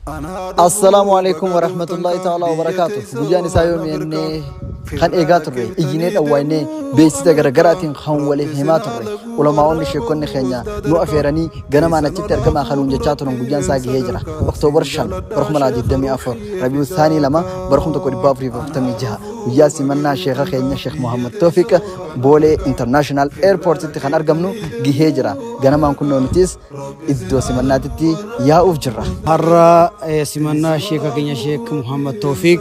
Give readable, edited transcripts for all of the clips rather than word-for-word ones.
Assalaamu alaikum warahmatullahi ta'ala wabarakaatu. Guyyaan isaa yoomi jennee kan eegaa turre, iyyinee dhawwaynee beeksisa garaagaraatiin kan waliif himaa turre, ulamaa'onni sheekonni keenya nu afeeranii ganamaan achitti argamaa kanuun jechaa turan guyyaan isaa gahee jira. Oktoobar 5 bara 2024, Rabiu Saanii 2 bara 1446, guyyaa simannaa sheeka keenya Sheekh Muhammad Toofiq Boolee International Airportitti kan argamnu gahee jira. Ganamaan kunnoo nutis iddoo simannaatitti yaa'uuf jirra. Har'a simannaa sheeka keenya Sheek Muhammad Toofiq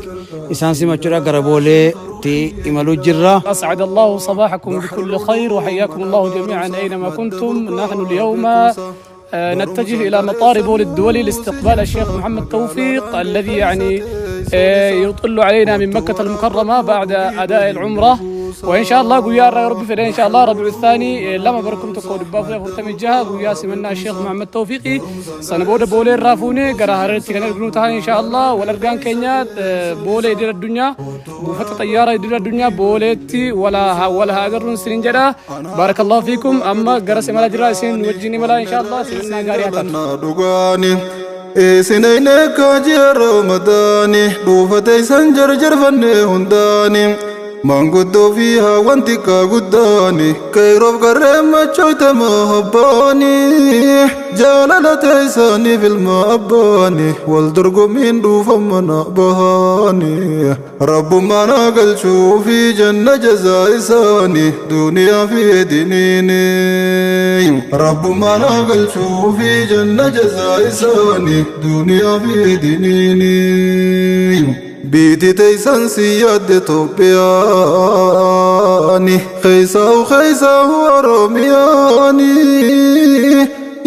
isaan simachuudha gara Booleetti imaluu jirra. أسعد الله صباحكم بكل خير وحياكم الله جميعا أينما كنتم. نحن اليوم نتجه إلى مطار بول الدولي لاستقبال الشيخ محمد توفيق الذي يعني يطل علينا من مكة المكرمة بعد أداء العمرة، وإن شاء الله guyyaa har'aa Rabbi fedhe إن شاء الله ربيع الثاني 2 bara 1446 guyyaa simannaa Sheekh Muhammad Tawfiqi sana booda Boolee irraa fuunee gara Hararitti kan erginu tahan إن شاء الله. Wal argaan keenya Boolee idil addunyaa, buufata xayyaara idil addunyaa Booleetti wala wal haa agarruun isinin jedha. بارك الله فيكم. Amma gara simala jira, isin wajjin imala إن شاء الله. Simannaa gaarii haa taatu. Dhugaani isinayne kajiya Ramadaani dhuufate isan jarjarfanne hundaani maanguddoo fi haawwan xiqqaa guddaani kayroof garreen machoytama habbaani jaalala teessaaniif ilma abbaani wal dorgommiin dhuufan mana bahaani rabbummaan haa galchuu fi janna jazaa isaani duniyaa fi diniini rabbummaan haa galchuu fi janna jazaa isaani duniyaa fi diniini. Biiti teeysan si yaadde Toophiyaani keeysaa'u keeysaa'u Oromiyaani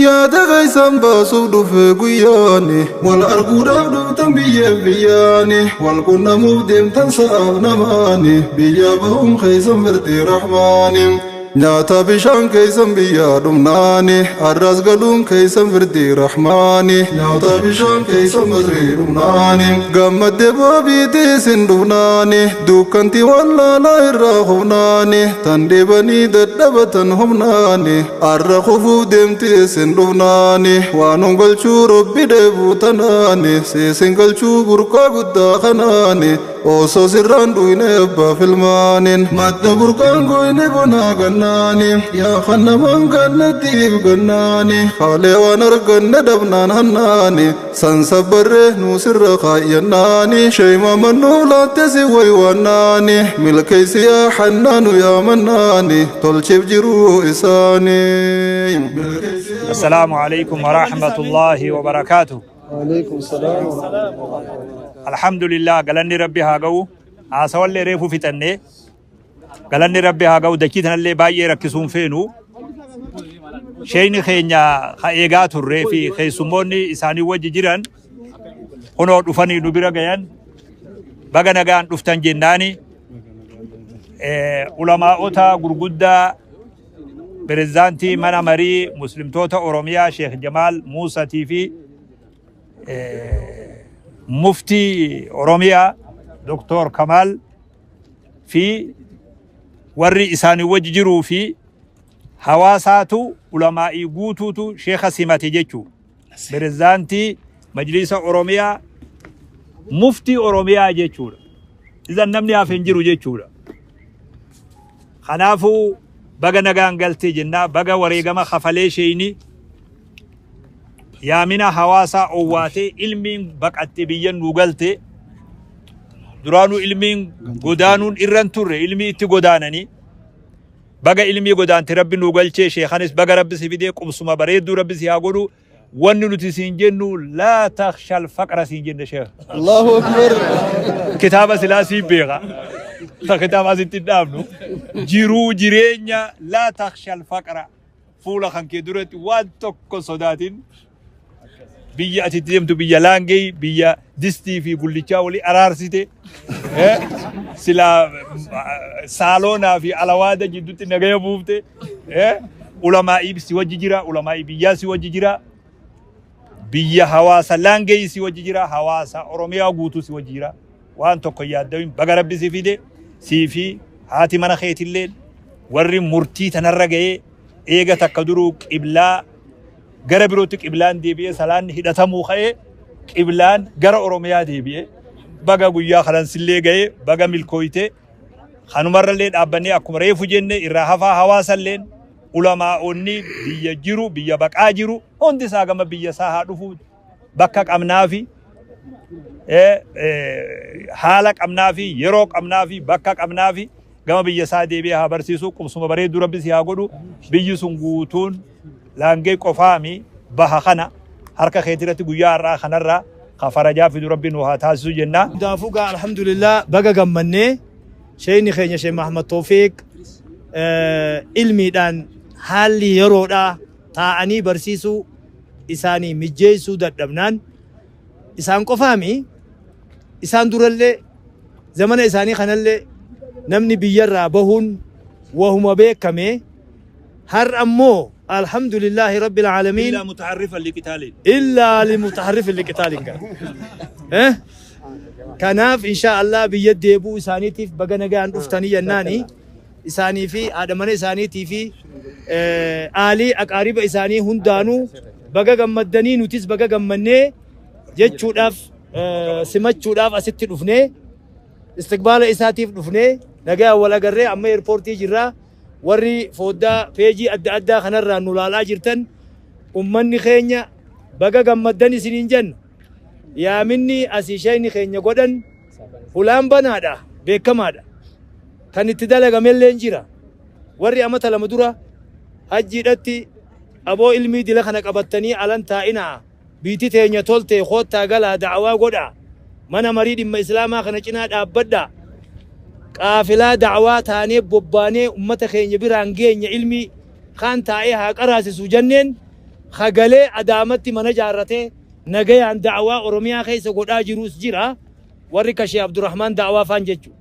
yaada keeysan baasuuf dhufe guyyaani wal arguudhaaf dhuftan biyyeef biyyaani wal qunnamuuf deemtan sa'aaf namaani biyya bahuun keeysan firti rahmaani. Nyaata bishaan keeysan biyyaa dhumnaani arras galuun keeysan firdi rahmaani nyaata bishaan keeysan masrii dhumnaani gammadde boobiitii isin dhufnaani dukkanti wallaalaa irraa hufnaani tan dhibanii dadhabatan humnaani arra kufuuf deemti isin dhufnaani waan galchuu Rabbi dheebuu tanaani siisin galchuu burqaa guddaa kanaani osoo sirraan dhuyne abbaa filmaanin madda burqaan goyne bonaa gannaani yaa kannamaan gannatiif gannaani haalee waan arganne dhabnaan hannaani sansabbarree nuu sirra kaayyannaani sheeyma mannuuf laatte si waywaannaani milkeeysi yaa xannaanu yaa mannaani tolchiif jiruu isaanii. السلام عليكم ورحمة الله وبركاته. وعليكم السلام. الحمد لله, galanni Rabbi haa ga'u. Haasawallee reefu fixannee, galanni Rabbi haa ga'u. Dachii tanallee baay'ee rakkisuun feenu. Sheeyni keenya ka eegaa turree fi keessummoonni isaanii wajji jiran kunoo dhufanii nu bira gayan. Baga nagaan dhuftan jennaani. Ulamaa'ota gurguddaa, pirezidaantii mana marii muslimtoota Oromiyaa Sheekh Jamaal Muusatii fi muftii Oromiyaa Doktor Kamaal fi warri isaanii wajji jiruu fi hawaasaatu ulamaa'ii guutuutu sheeka simate jechuu. Pirezidaantii Majlisa Oromiyaa, muftii Oromiyaa jechuudha. Isan namni hafe hin jiru jechuudha. Kanaafuu baga nagaan galtee jennaa, baga wareegama kafalee sheeyni yaamina hawaasaa owwaatee ilmiin baqatte biyya nuu galte. Duraanuu ilmiin godaanuun irran turre, ilmii itti godaananii baga ilmii godaante Rabbi nuu galchee. Sheekanis baga Rabbi si fidee, qubsuma bareedduu Rabbi si haa godhu. Wanni nuti siin jennu لا تخش الفقر siin jenne, sheekh. الله أكبر. Kitaaba silaa siin beeka. Ta kitaaba asitti hin dhaabnu. Jiruu jireenya لا تخش الفقر, fuula kan kee duratti waan tokko sodaatin. Biyya ati itti deemtu biyya laangee, biyya distii fi gullichaa walii araarsite. Silaa saaloonaa fi alawaada jidduutti nagaya buufte. Ulamaa'ii si wajji jira, ulamaa'ii biyyaa si wajji jira. Biyya hawaasa laangee si wajji jira, hawaasa Oromiyaa guutuu si wajji jira. Waan tokko yaaddawin, baga Rabbi si fide, sii fi haati mana keetillee warri murtii tanarra ga'ee eega takka duruu qiblaa gara birootti qiblaan deebi'ee salaanni hidhatamuu ka'ee. Qiblaan gara Oromiyaa deebi'e. Baga guyyaa kanan sillee ga'e, baga milkooyte. Kanumarrallee dhaabbannee akkuma reefu jenne irraa hafaa hawaasalleen ulamaa'onni biyya jiru, biyya baqaa jiru hundi isaa gama biyya isaa haa dhufu. Bakka qabnaafi, haala qabnaafi, yeroo qabnaafi, bakka qabnaafi gama biyya isaa deebi'ee haa barsiisu. Qubsuma bareedduu Rabbi si haa godhu. Biyyi sun guutuun laangee qofaami baha kana harka keetirratti guyyaa har'aa kanarraa ka farajaa fidu Rabbi nu haa taasisu jenna. Hundaafuu gaa alhamdulillah, baga gammannee. Sheeyni keenya Sheekh Mahamad Toofiq ilmiidhaan haalli yeroodhaa taa'anii barsiisuu isaanii mijjeessuu dadhabnaan, isaan qofaami, isaan durallee zamana isaanii kanallee namni biyyarraa bahuun wahuma beekame. Har ammoo alhamdulillahi rabbil aalamiin. إلا متحرفا لقتال. إلا لمتحرف لقتال gaa. Kanaaf insha Allah biyya deebuu isaaniitiif baga nagaan dhuftanii jennaani, isaanii fi haadha mana isaaniitii fi aalii aqaariba isaanii hundaanuu baga gammaddanii, nutis baga gammannee jechuudhaaf simachuudhaaf asitti dhufnee, istiqbaala isaatiif dhufnee, nagaa wal agarree amma eerpoortii jirraa. Warri foddaa peejii adda addaa kanarraa nu laalaa jirtan, ummanni keenya baga gammaddan isiniin jenna. Yaaminni asii sheeyni keenya godhan hulaan banaadha, beekamaadha. Kan itti dalagamellee jira. Warri amata 2 dura hajjiidhatti aboo ilmii dila kana qabattanii alan taa'inaa, biitti teenya tolte, koottaa galaa, da'awaa godhaa, mana marii dhimma islaamaa kana cinaa dhaabbadhaa, qaafilaa da'awaa taanee bobbaanee ummata keenya biraan geenya, ilmii kaan taa'ee haa qaraasisu jenneen, hagalee Adaamatti mana jaarratee nagayaan da'awaa Oromiyaa keessa godhaa jirus jira. Warri kashee Abdurrahmaan da'awaa faan jechuudha.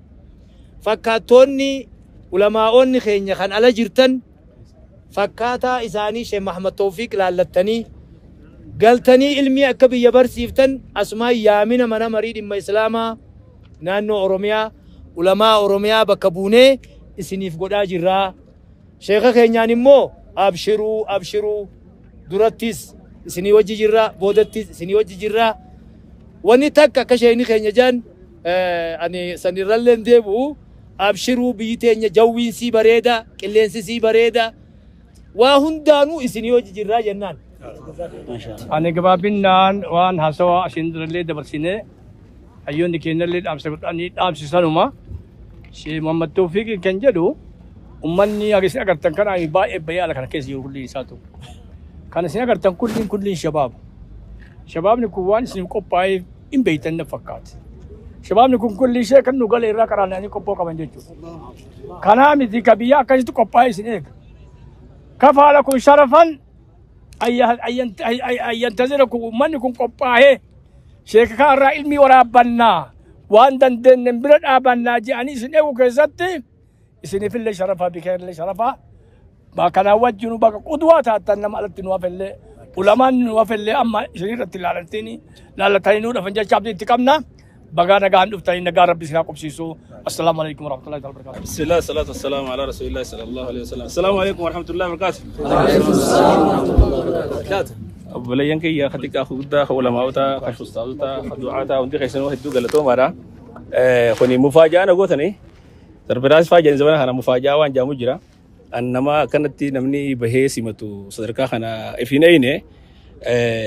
Fakkaattoonni ulamaa'onni keenya kan ala jirtan fakkaataa isaanii Sheekh Mahamad Toofiq laallattanii galtanii ilmii akka biyya barsiiftan asumaan yaamina mana marii dhimma islaamaa naannoo Oromiyaa, ulamaa Oromiyaa bakka buunee isiniif godhaa jirraa. Sheeka keenyaan immoo abshiruu, abshiruu, durattis isinii wajji jirra, boodattis isinii wajji jirra. Wanni takka akka sheekni keenya jaan ani sanirrallee deebi'u, abshiruu, biyyi teenya jawwiin sii bareeda, qilleensi sii bareeda, waa hundaanuu isinii wajji jirraa jennaan. Ani gabaabinaan waan haasawaa asiin durallee dabarsinee hayyoonni keenyallee dhaamsa godhanii dhaamsisanuma. Sheekh Muhammad Toofiq kan jedhu, ummanni isin agartan kana baay'ee bayee ala kana keessa jiru kulliin isaatu. Kan isin agartan kulliin kulliin shabaaba. Shabaabni kun waan isin qophaa'ee hin beeytan na fakkaate. Shabaabni kun kulli ishee kan nu gale irraa qaraananii qophoo qaban jechuudha. Kanaa miti ka biyya akkasitti qophaa'ee isin eega. كفى لكم شرفا أن ينتظركم. Ummanni kun qophaa'ee sheeka kanarraa ilmi waraabbannaa, waan dandeenye bira dhaabannaa jedhanii isin eegu keessatti isiniifillee sharafaa, bikeellee sharafaa. Kanaan wajjinu bakka qudwaa taatan nama alatti nu hafellee, ulamaan nu hafellee amma isinirratti ilaalatanii laallatanii nu dhafan jecha abdii itti qabna. Bagaa nagaan dhuftanii, nagaa Rabbi isin haa qubsiisu. السلام عليكم ورحمة الله وبركاته. بسم الله، الصلاة والسلام على رسول الله صلى الله عليه وسلم. السلام عليكم ورحمة الله وبركاته. وعليكم السلام ورحمة الله وبركاته. Obboleeyyan kiyya ka xiqqaa, ka guddaa, ka ulamaa'ota, ka ustaazota, ka du'aata, hundi keessanuu hedduu galatoomaadha. Kuni mufaajaa na gootanii surprise faa jedhan, zamana kana mufaajaa waan jaamu jira. An nama akkanatti namni bahee simatu sadarkaa kana ifiin eyne.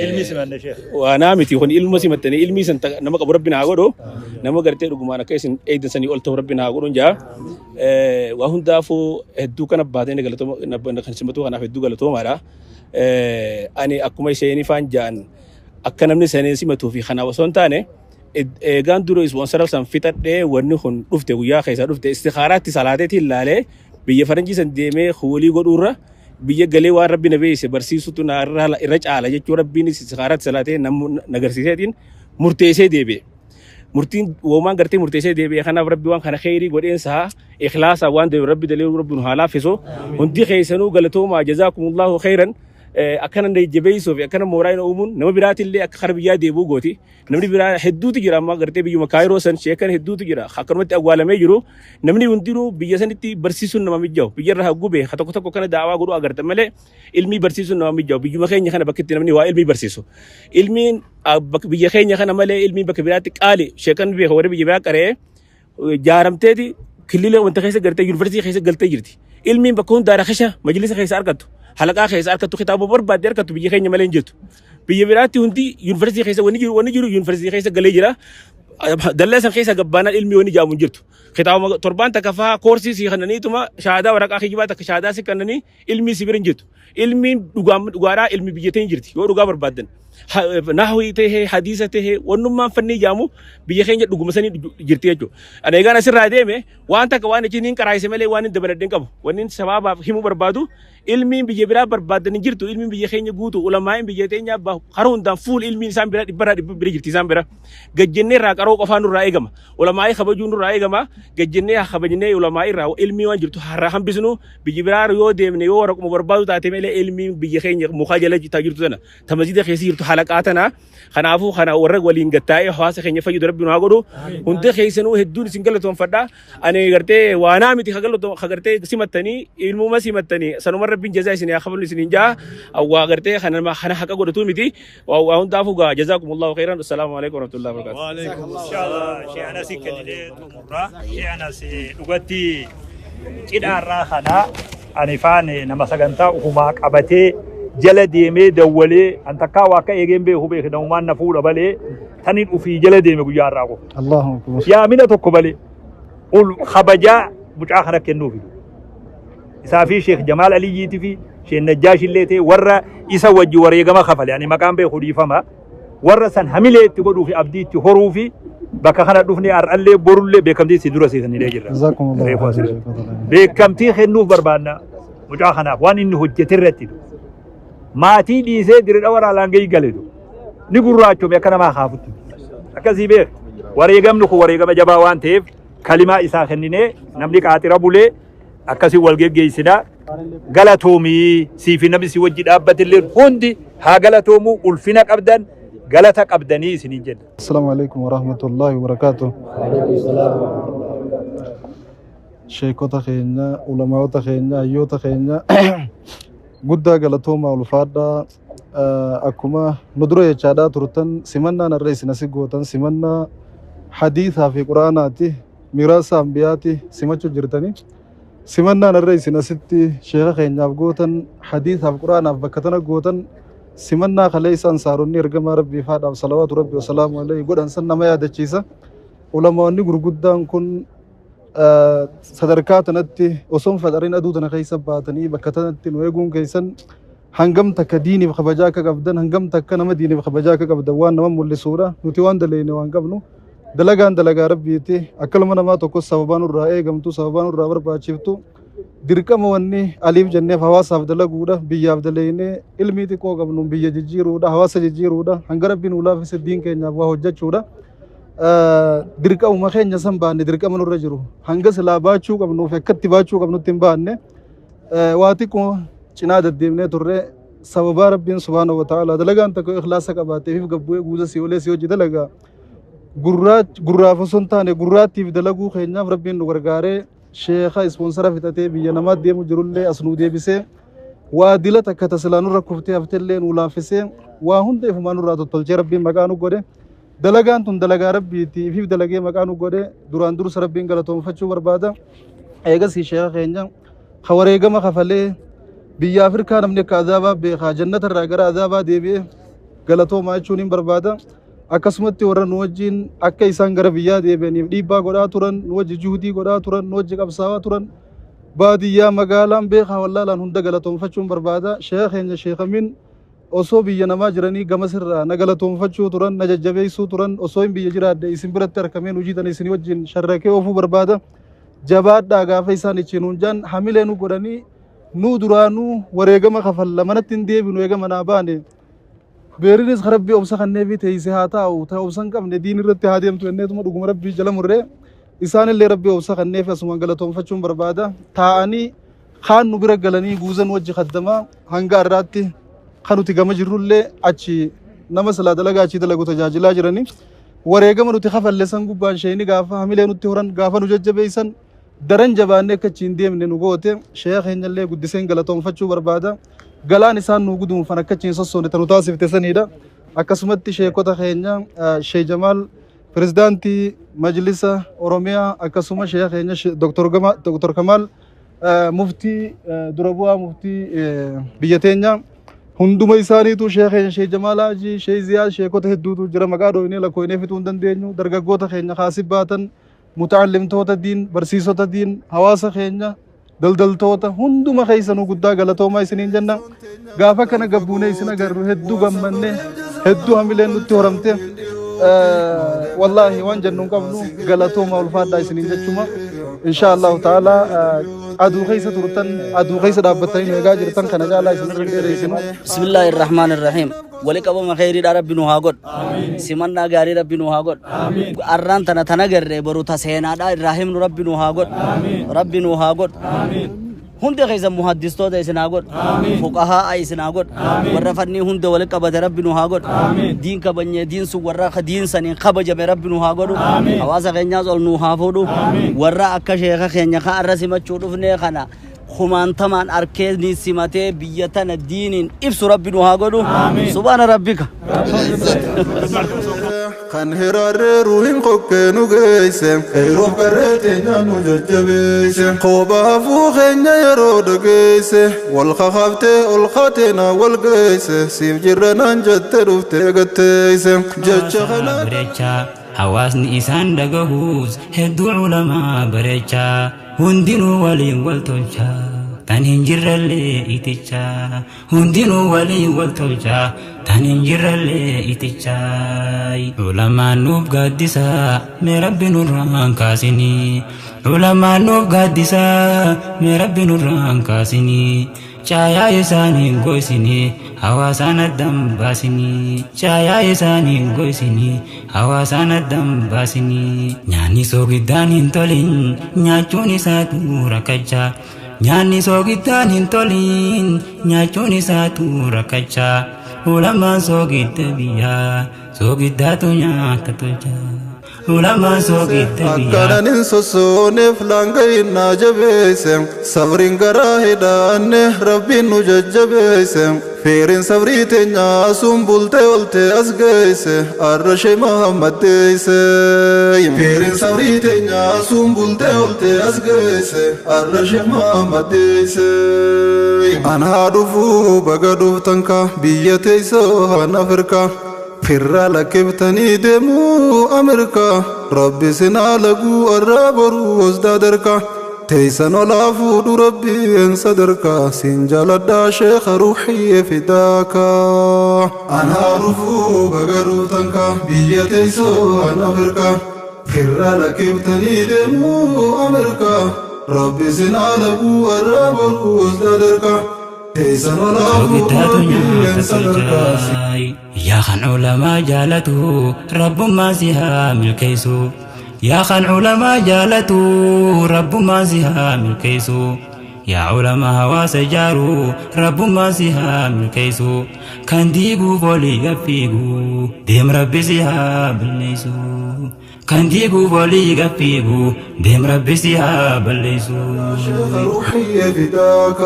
Ilmi simanne, sheekh. Waanaa miti kun, ilma simattanii ilmi san nama qabu Rabbi naa godhu, nama gartee dhugumaan akka isin eegdan sanii ol ta'u Rabbi naa godhu jaa. Waa hundaafuu hedduu kana baatee galatooma kan simatu kanaaf hedduu galatoomaadha. Ani akkuma isheen ifaan ja'an akka namni sanii simatuu fi kanaaf osoo hin taane, eegaan dura ispoonsara san fixadhee, wanni kun dhufte, guyyaa keessaa dhufte, istikaaraatti salaateetiin ilaalee, biyya faranjii san deemee huulii godhuurra biyya galee waan Rabbi na beeyse barsiisutu na irra caala jechuu, Rabbiin istikaaraatti salaatee na agarsiiseetiin murteessee deebi'e. Murtiin woomaan gartee murteessee deebi'e. Kanaaf Rabbi waan kana kheyrii godheensaa ikhlaasa waan deebi'e Rabbi dalee, Rabbi nu haa laaffisu. Hundi keessanuu galatoomaa, جزاكم الله خيرا. Akkana jabeessuu fi akkana mooraa hin uumuun nama biraatillee akka kara biyyaa deebi'u gooti. Namni biraa hedduutu jira amma gartee biyyuma Kaayiroo san sheekan hedduutu jira. Akkanumatti awwaalamee jiru. Namni hundinuu biyya sanitti barsiisuun nama mijaa'u. Biyya irraa gubee ha tokko tokko kana daawaa godhuu agarta malee ilmii barsiisuun nama mijaa'u. Biyyuma keenya kana bakka itti namni waa ilmii barsiisu. Ilmiin biyya keenya kana malee ilmiin bakka biraatti qaali sheekan beeka warri biyya biraa qaree jaaramteeti killilee wanta keessa gartee yuunivarsiitii keessa galtee jirti. Ilmiin bakka hundaa rakasha majlisa keessa argattu. Halaqaa keessa argattu, kitaaba barbaadde argattu biyya keenya malee hin jirtu. Biyya biraatti hundi yuunivarsiitii keessa wanni jiru yuunivarsiitii keessa galee jira. Dallaa san keessa gabbaanaan ilmi wanni jaamu hin jirtu. Kitaaba torbaan takka fa'aa koorsii sii kannaniituma shaadaa waraqaa kijibaa takka shaadaa si kannanii ilmi si bira hin jirtu. Ilmiin dhugaadhaa ilmi biyya ta'e hin jirti yoo dhugaa barbaaddan. Nahwii tahee, hadiisa tahee, wannummaan fanni jaamu biyya keenya dhuguma sanii jirti jechuudha. Ani egaan asirraa deeme waan takka waan isin hin qaraayise malee waan hin dabaladhe hin qabu. Wanni sababaaf himuu barbaadu, ilmiin biyya biraa barbaadan hin jirtu. Ilmiin biyya keenya guutu, ulamaa'in biyya teenya karaa hundaan fuul ilmiin isaan bira dhibbarraa dhibba bira jirti isaan bira. Gajjennee irraa qaroo qofaa nurraa eegama. Ulamaa'ii kabajuu nurraa eegama. Gajjennee kabajnee ulamaa'ii irraa ilmii waan jirtu harraa hambisnu. Biyya biraa yoo deemne yoo waraquma barbaadu taate malee ilmiin biyya keenya mukaa jala jirtu tana. Ta masjida keessa jirtu halaqaa tana. Kanaafuu kana warra waliin gattaa'ee hawaasa keenya fayyadu Rabbi nu haa godhu. Hunda keessanuu hedduun isin galatoonfadha. Ani gartee waanaa miti ka gartee simattanii ilmuma simattanii sanuma Rabbiin jazaa isin haa kafalu isin jaa waa gartee kana kana haqa godhatu miti. Waa hundaafuu gaa jazaakumullahu khairan. Assalaamu alaikum warahmatullahi wabarakatuh. Inshallah shee'ana si kennilee xumurra. Shee'ana si dhugatti cidhaarraa kana ani faan nama sagantaa ufumaa qabatee jala deemee dawwalee an takkaa waa akka eegeen beeku beeke namumaan na fuudha balee tanin ufii jala deeme guyyaa irraa qofa. Allahu akbar. Yaamina tokko malee ol kabajaa mucaa kana kennuufi. Isaa fi Sheekh Jamaal Aliyyiitii fi Sheekh Najjaash illee ta'e warra isa wajji wareegama kafale ani maqaan beeku dhiifama. Warra san hamilee itti godhuu fi abdii itti horuu fi bakka kana dhufne har'allee borullee beekamtii si dura siisanii jirra. Jazakumullahu Reefu asirratti. khairan. Beekamtii kennuuf barbaanna mucaa kanaaf waan inni hojjete irratti. Maatii dhiisee diridha waraalaan gahii galetu. Ni gurraachome akka namaa kaafutti. Akkasii beek. Wareegamni kun wareegama jabaa waan ta'eef kalimaa isaa kenninee namni qaaxira bulee akkasii wal geggeessinaa. Galatoomii siifi namni si wajji dhaabbatillee hundi haa galatoomuu, ulfina qabdan, galata qabdanii isiniin jenna. Assalamu alaikum warahmatullahi wabarakatuh. Sheekota keenya, ulamaa'ota keenya, hayyoota keenya guddaa galatoomaa, ulfaadhaa. Akkuma nu dura jechaadhaa turtan, simannaan har'a isin asi gootan simannaa hadiisaa fi quraanaati, miraasa ambiyaati simachuu jirtanii. Simannaan har'a isin asitti sheeka keenyaaf gootan, hadiisaaf quraanaaf bakka tana gootan, simannaa kaleessa ansaaronni ergamaa Rabbii faadhaaf salawaatu Rabbi wasalaamu alayhi godhan san nama yaadachiisa. Ulamaonni gurguddaan kun sadarkaa tanatti osoo hin faxarin aduu tana keessa baatanii bakka tanatti nu eeguun keessan hangam takka diiniif kabajaa akka qabdan, hangam takka nama diiniif kabajaa akka qabdan waan nama mul'isuudha. Nuti waan daleene waan qabnu, dalagaan dalagaa Rabbiiti. Akka ilma namaa tokko sababaa nurraa eegamtu, sababaa nurraa barbaachiftu, dirqama wanni aliif jenneef hawaasaaf dalaguudha. Biyyaaf daleeynee ilmii xiqqoo qabnu biyya jijjiiruudha, hawaasa jijjiiruudha, hanga Rabbiin nu laaffise diin keenyaaf waa hojjechuudha. Dirqamuma keenya san baanne, dirqama nurra jiru hanga silaa baachuu qabnuuf akkatti baachuu qabnutti hin baanne. Waa xiqqoo cinaa deddeemnee turre. Sababaa Rabbiin subhaanahu wa ta'ala dalagaan tokko ikhlaasa qabaateef gabbu'ee guuza si olee si hojii dalagaa gurraaf osoo hin taane gurraattiif dalaguu keenyaaf Rabbiin nu gargaaree sheeka ispoonsara fixatee biyya namaa deemu jirullee as nu deebisee, waa dila takka tasilaa nurra kuftee haftellee nu laaffisee, waa hunda ifumaa nurraa tottolchee Rabbiin maqaa nu godhe. Dalagaan tun dalagaa Rabbiiti, ifiif dalagee maqaa nu godhe. Duraan dursa Rabbiin galatoonfachuu barbaada. Eegasii sheeka keenya ka wareegama kafalee biyya Afrikaa namni akka azaabaa beekaa jannata irraa gara azaabaa deebi'e galatoomaa jechuun hin barbaada. Akkasumatti warra nu wajjin akka isaan gara biyyaa deebi'aniif dhiibbaa godhaa turan, nu wajji juhudii godhaa turan, nu wajji qabsaawaa turan, baadiyyaa magaalaan beekaa wallaalaan hunda galatoonfachuun barbaada. Sheeka keenya sheekamin osoo biyya namaa jiranii gamasirraa na galatoonfachuu turan, na jajjabeessuu turan, osoo hin biyya jiraadhe isin biratti argameen hojii tana isin wajjin sharrakee oofuu barbaada. Jabaadhaa gaafa isaan ichiin hunjaan hamilee nu godhanii, nu duraanuu wareegama kafalla manatti hin deebinu eega manaa baane. Beerinis Rabbii obsa kanneefi teessee haa taa'u, ta'e obsa hin qabne diin irratti haa deemtu jenneetuma dhuguma Rabbii jala murree isaanillee Rabbii obsa kanneefi asumaan galatoonfachuun barbaada. Taa'anii kaan nu bira galanii guuzan wajji kaddamaa hanga har'aatti. Kan nuti gama jirrullee achi nama silaa dalagaa achii dalagu tajaajilaa jiranii. Wareegama nuti kafalle san gubbaan sheeyni gaafa hamilee nutti horan, gaafa nu jajjabeessan, daran jabaannee akka achi hin deemne nu goote. Sheekha keenyallee guddiseen galatoonfachuu barbaada. Galaan isaan nu guduunfan akka achi hin sossoone tanu taasifte sanidha. Akkasumatti sheekota keenya, Shee Jamaal, pirezidaantii Majlisa Oromiyaa, akkasuma sheekha keenya Dr. Kamaal, muftii, dura bu'aa muftii biyya teenyaa, hunduma isaaniitu, sheekha keenya Shee Jamaal Haajii, Shee Ziyaad, sheekota hedduutu jira, maqaa dhooynee lakkoofnee fixuu hin dandeenyu. Dargaggoota keenya kaasib baatan, mutacallimtoota diin, barsiisota diin, hawaasa keenya, daldaltoota, hunduma keessanuu guddaa galatoomaa isiniin jenna. Gaafa kana gabbuunee isin agarru hedduu gammanne, hedduu hamileen nutti horamte. Wallaahi waan jennu hin qabnu, galatooma, ulfaadhaa isiniin jechuma. Insha Allahu ta'ala aduu keessa turtan, aduu keessa dhaabbattanii nu eegaa jirtan, kana caalaa isin irra dheereessinu. Bismillaahi Rahmaan Rahiim. Wali qabama kheyriidha Rabbi nu haa godhu. Simannaa gaarii Rabbi nu haa godhu. Arraan tana tana garree boru ta seenaadha irraa himnu Rabbi nu haa godhu. Rabbi nu haa godhu. Hundi keessa muhaddistoota isin haa godhu. Fuqahaa isin haa godhu. Warra fannii hunda wali qabate Rabbi nu haa godhu. Diin kabanyee diin sun warra diin saniin kabajame Rabbi nu haa godhu. Hawaasa keenyaas ol nu haa fuudhu. Warra akka sheeka keenya kan arra simachuu dhufnee kana kumaantamaan arkee ni simatee biyya tana diiniin ibsu Rabbi nu haa godhu. Subhaana rabbika. Kan hiraarreeru hin qoqqee nu geesse, qeerroof qarree teenya nu jajjabeesse. Qooba hafuu keenya yeroo dhageesse, wal kakaaftee ol kaatee na wal geesse, siif jirra naan jette dhuftee gatteesse jecha kana. Bareechaa hawaasni isaan dhagahuus hedduu culamaa bareechaa, hundinuu waliin wal tolchaa, tan hin jirrellee itichaa, hundinuu waliin wal tolchaa, tan hin jirrellee itichaa. Culamaan nuuf gaaddisaa, mee Rabbi nurraan kaasinii. Culamaan nuuf gaaddisaa, mee Rabbi nurraan kaasinii. Caayaa isaanii goisinii, hawaasaan addan baasinii. Caayaa isaanii goisinii, hawaasaan addan baasinii. Nyaanni soogiddaan hin tolin nyaachuun isaatu rakkachaa. Nyaanni soogiddaan hin tolin nyaachuun isaatu rakkachaa. Ulamaan soogidda biyyaa, soogiddaatu nyaata tolchaa. Ulamaan soogidda biyyaa. Akkanan hin sossooneef laanga'innaa jabeesse, sabriin garaa hidhaanne Rabbiin nu jajjabeesse. Feeriin sabrii teenyaa sun bultee oltee as geesse, arra Shee Mahammad deesse. Feeriin sabrii teenyaa sun bultee oltee as geesse, arra Shee Mahammad deesse. Anaa dhufuu, baga dhuftan ka biyya teessoo han Afrikaa. Firra lakkiftanii deemuu Ameerikaa, Rabbi sinaa laguu arraa boruu osdaa darkaa. Teessan olaa fuudhu Rabbiin sadarkaa, siin jaaladhaa sheekha, ruuxiyyee fidaaka. Anaa dhufuu, baga dhuftan ka biyya teessoo han Afrikaa. Firra lakkiftanii deemuu Ameerikaa, Rabbi sinaa laguu arraa boruu osdaa darkaa. Teessan olaa fuudhu Soogiddaatu Rabbiin nyaata sadarkaa. tolchaa. Yaa kan culamaa jaalatu, rabbummaan si haa milkeessu. Yaa kan culamaa jaalatu, rabbummaan si haa milkeessu. Yaa culamaa hawaasa ijaaru, rabbummaan si haa milkeessu. Kan diiguuf olii gaffiigu deem, Rabbi si haa balleessu. Kan diiguuf olii gaffiigu deem, Rabbi si haa balleessu. روحي فداك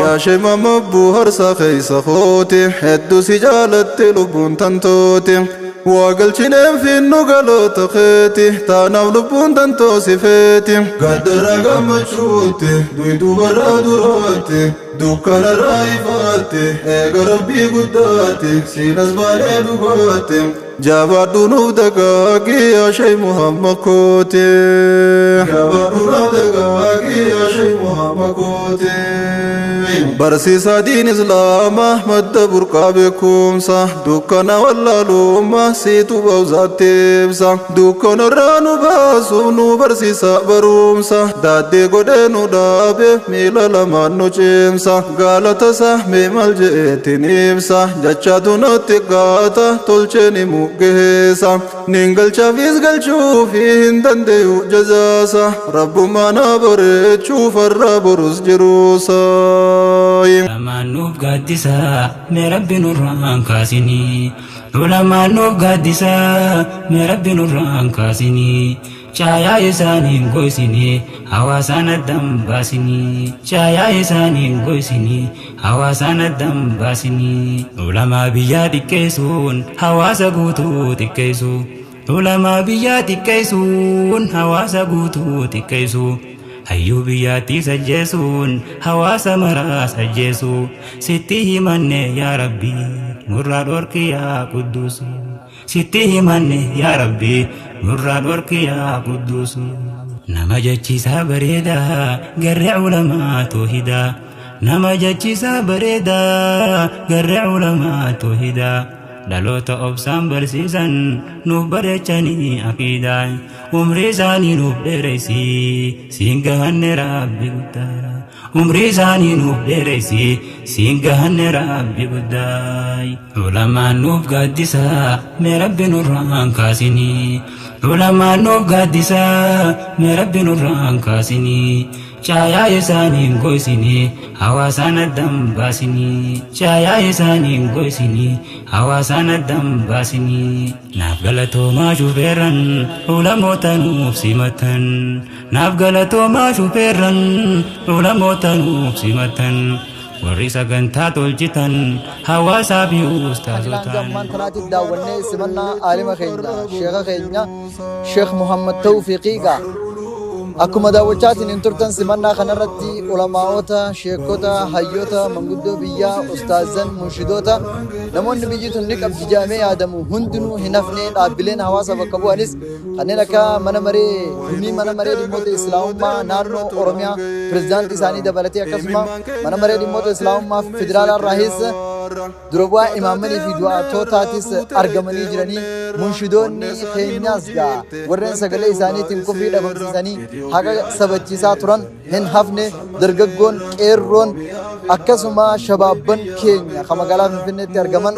يا شيما مبو هرسا خيس خوتي حدو سجالت لبون تنتوتي وقلتنين في النقلو تخيتي تانا لبون تنتو سفيتي قدر قمتشوتي دويدو برا دراتي دكان الرايفاتي ايقا ربي قداتي سينس بالي دقاتي Jabaadhu nuuf dagaagi, yaa Shee Muhammad kooti. Jabaadhu nuuf dagaagi, yaa Shee Muhammad kooti. Barsiisaa diin Islaamaa, madda burqaa beekumsa, dukkana wallaalummaa siitu bawzaatti ibsa. Dukkana irraa nu baasuuf nu barsiisa barumsa, daaddee godhee nu dhaabe, miila lamaan nu cimsa. Galata isaa mee maal je'eetiin ibsa, jechaatu natti gaata tolcheen himu geessa. Nin galchaafis galchuufi hin dandeeyu jazaasa, rabbumaa na bareechuu farra borus jiruusa. Ulamaan nuuf gaaddisa mee Rabbi nurraan kaasinii. Ulamaan nuuf gaaddisa mee Rabbi nurraan kaasinii. Caayaa isaaniin goysinii hawaasaan addan baasinii. Caayaa isaaniin goysinii hawaasaan addan baasinii. Ulamaa biyyaa xiqqeessuun hawaasa guutuu xiqqeessu. Ulamaa biyyaa xiqqeessuun hawaasa guutuu xiqqeessu. Hayyuu biyyaattis ajjeesuun hawaasa maraas ajjeesu. Sitti himanne yaa Rabbi nurraa dhorki yaa Qudduus. Sitti himanne yaa Rabbi nurraa dhorki yaa Qudduus. Nama jechisaa bareedaa garree ulamaa toohidaa. Nama jechisaa bareedaa garree ulamaa toohidaa. Dhaloota obsaan barsiisan nuuf bareechanii aqiidaa. Umrii isaanii nuuf dheeressi siin gahanne Rabbi guddaa. Umrii isaanii nuuf dheeressi siin gahanne Rabbi guddaa. Ulamaan nuuf gaaddisa mee Rabbi nurraan kaasinii. Ulamaan nuuf gaaddisa mee Rabbi nurraan kaasinii. Caayaa isaaniin goysinii hawaasaan addan baasinii. Caayaa isaaniin goysinii hawaasaan addan baasinii. Naaf galatoomaa shufeerran ulamoota nuuf simatan. Naaf galatoomaa shufeerran ulamoota nuuf simatan. Warri sagantaa tolchitan hawaasaa fi Hanga ustaazotaan. ammaan tanaatiif daawwannee simannaa aalima keenya sheeka keenya Sheekh Muhammad Tawfiiqiigaa. Akkuma daawwachaatiin hin turtan simannaa kanarratti ulamaa'ota, sheekota, hayyoota, manguddoo biyyaa, ustaazan, munshidoota namoonni biyyi tun ni qabdi jedhamee yaadamu hundinuu hin hafne. Dhaabbileen hawaasa bakka bu'anis kanneen akka mana maree gumii mana maree dhimmoota islaamummaa naannoo Oromiyaa pirezidaantii isaanii dabalatee, akkasuma mana maree dhimmoota islaamummaa federaalaa irraahis dura bu'aa imaammanii fi du'aatotaatis argamanii jiranii. Munshidoonni keenyaas gaa warreen sagalee isaaniitiin kufrii dhabamsiisanii haqa sabachiisaa turan hin hafne. Dargaggoon, qeerroon, akkasuma shabaabban keenya kan magaalaa Finfinneetti argaman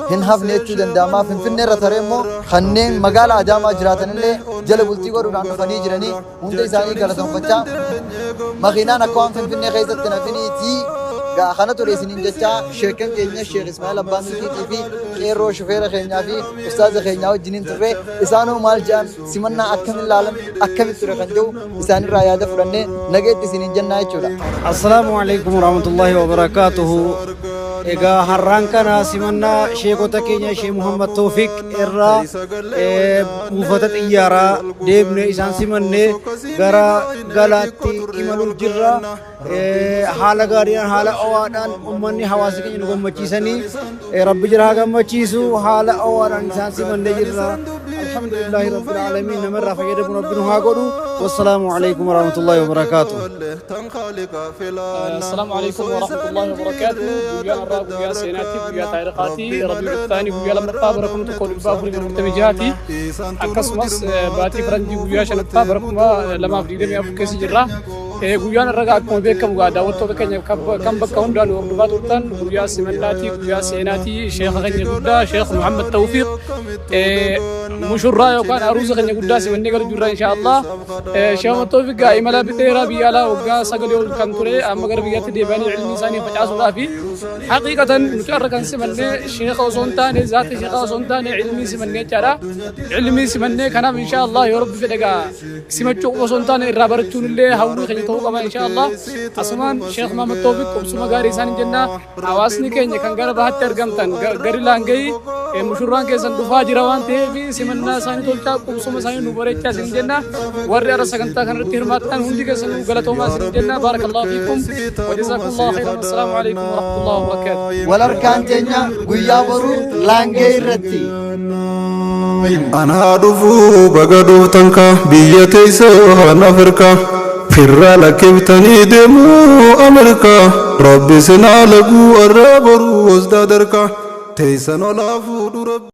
hin hafne jechuu danda'ama. Finfinnee irra taree immoo kanneen magaalaa Adaamaa jiraatanillee jala bultii godhuudhaan dhufanii jiranii. Hunda isaanii galatoonfachaa, makiinaan akka waan Finfinnee keessatti nafiniitii gaa kana ture isiniin jechaa, sheekan keenya Sheekh Ismaa'il Abbaa Milkiitii fi qeerroo shufeera keenyaa fi ustaaza keenyaa wajjiniin turre. Isaanoo maal jedhan, simannaa akkamiin laalan, akkamitti ture kan jedhu isaanirraa yaada fudhannee nageetti isiniin jennaa jechuudha. Assalaamu alaikum warahmatullahi wabarakatuhu. Egaa har'aan kana simannaa sheekota keenya Sheekh Muhammad Tawfiq irraa buufata xiyyaaraa deemne, isaan simannee gara galaatti imaluuf jirra. Haala gaariidhaan, haala ho'aadhaan uummanni hawaasa keenya nu gammachiisanii, Rabbi jira haa gammachiisu, haala ho'aadhaan isaan simannee jirra. Alhamdulillahi rabbil aalamiin, namarraa fayyadamu Rabbi nu haa godhu. Wassalaamu alaikum warahmatullahi wabarakatuh. السلام عليكم ورحمة الله وبركاته. Guyyaa har'aa guyyaa seenaati, guyyaa taariikaati. Rabiul Thaani guyyaa lammaffaa bara 1446ti. Akkasumas baatii faranjii guyyaa shanaffaa bara 2024 keessa jirra. Guyyaan har'aa akkuma beekamu gaa daawwattoota keenya kan bakka hundaan hordofaa turtan guyyaa simannaati, guyyaa seenaati. Sheekha keenya guddaa Sheekh Muhammad Tawfiq mushurraa yookaan aruusa keenya guddaa simannee galu jirra insha Allah. Sheekh Muhammad Tawfiq gaa imala dheeraa biyya alaa waggaa 9 ol kan ture amma gara biyyaatti deebi'anii ilmi isaanii facaasuudhaaf. Haqiiqatan nuti har'a kan simannee sheekha osoo hin taane, zaata sheekha osoo hin taane, ilmii simannee jechaadha. Ilmii simannee kanaaf insha Allah yoo Rabbi fedhe gaa simachuu qofa osoo hin taane irraa barachuun illee hawwii keenya ta'uu qaba insha Allah. Asumaan Sheekh Muhammad Tawfiq qubsuma gaarii isaan jenna. Hawaasni keenya kan gara bahaatti argamtan gari laangayii mushurraan keessan dhufaa jira waan ta'eef simannaa isaanii tolchaa, qubsuma isaanii nu bareechaa isin jenna. Warri har'a sagantaa kanarratti hirmaattan hundi keessanuu galatoomaa isin jenna. Baarakallahu fiikum wa jazakumullahu khairan. Assalaamu alaikum wa rahmatullahi wa barakatuh. Wal harkaan teenya guyyaa boruu laangee irratti. Anaa dhufuu, baga dhuftan ka biyya teessan Afrikaa, firraa lakkiftanii deemuu Ameerikaa, Rabbi sinaa laguu arraa boruu wasdaa darkaa teessan olaa fuudhu Rabbi.